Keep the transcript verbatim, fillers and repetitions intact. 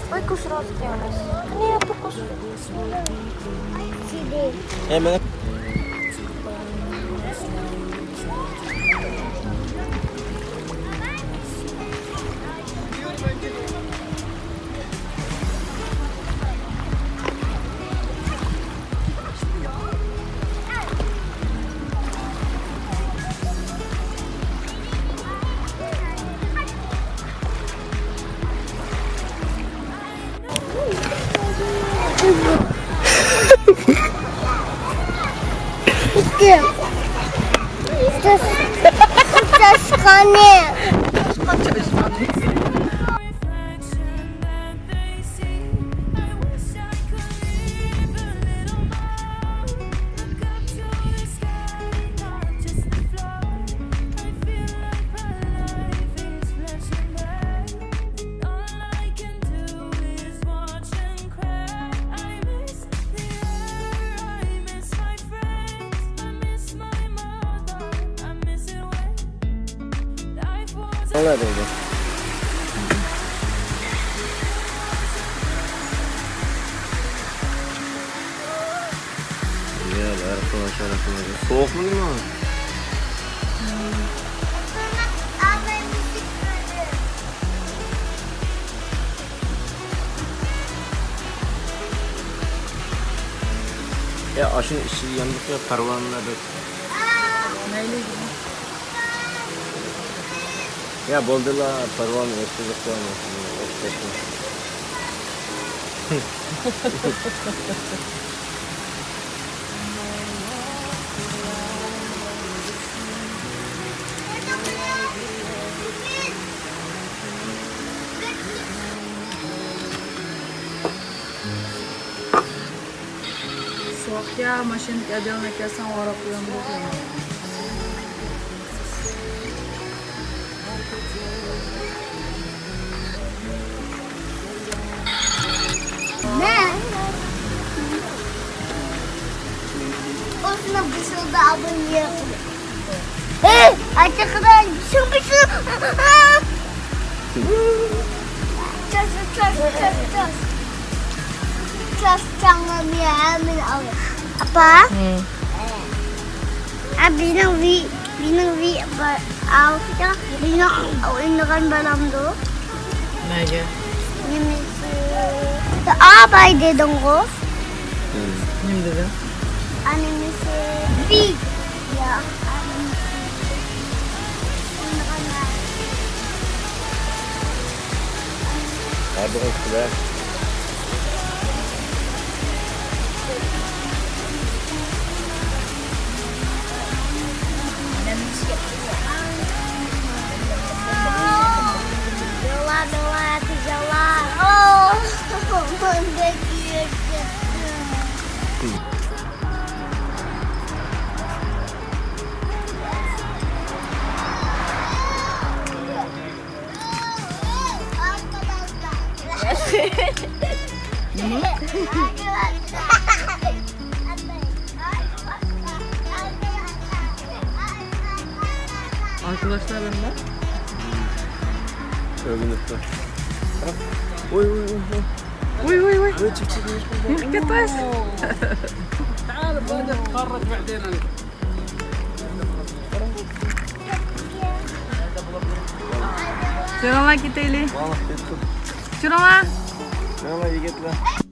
Ой, кушать. Не, я покушаю. Эй, мене. سوغۇقمۇ نېمە؟ يا، ئاشۇنى ئىچىگە ياندۇق يا، پەرۋانىلەر بەك. مەيلى. يا، بولدىلا، پەرۋانە ئۆتكۈزۈپ قويۇڭ. سوغۇق يا، ماشىنىدىكى ئەدەلنى كەلسەڭ، ۋاراپ قويۇڭ. مەن ئۆزۈمنىڭ بېشىمدا ئابۇنى يىغىپ. ھەي، ئاچىقىدا شۇڭ بېشى. چاش، چاش، چاش، چاش. چاش چاڭلىرىم ھەممىنى ئالدى. ئاپا. ھە. ئا، بىزنىڭ ۋى-، بىزنىڭ ۋى-، بار، ئاۋۇ، بىزنىڭ ئوينىغان بالامدۇ؟ نەگە؟ نېمىسى؟ ئا، باي دېدىڭغۇ؟ نېمە دېدىڭ؟ ئا، نېمىسى؟ ۋى. ياق، ئا، نېمىسى؟ ئوينىغان. Arkadaşlar, ben de. Övünüp dur. Oy, oy, oy, oy. Oy, oy, oy. Oy, çık, çık, çık, çık. Yürü git, bas. تعال، بعدين أنا. جورۇڭلار كېتەيلى. جورۇڭلار. جورۇڭلار يىگىتلەر.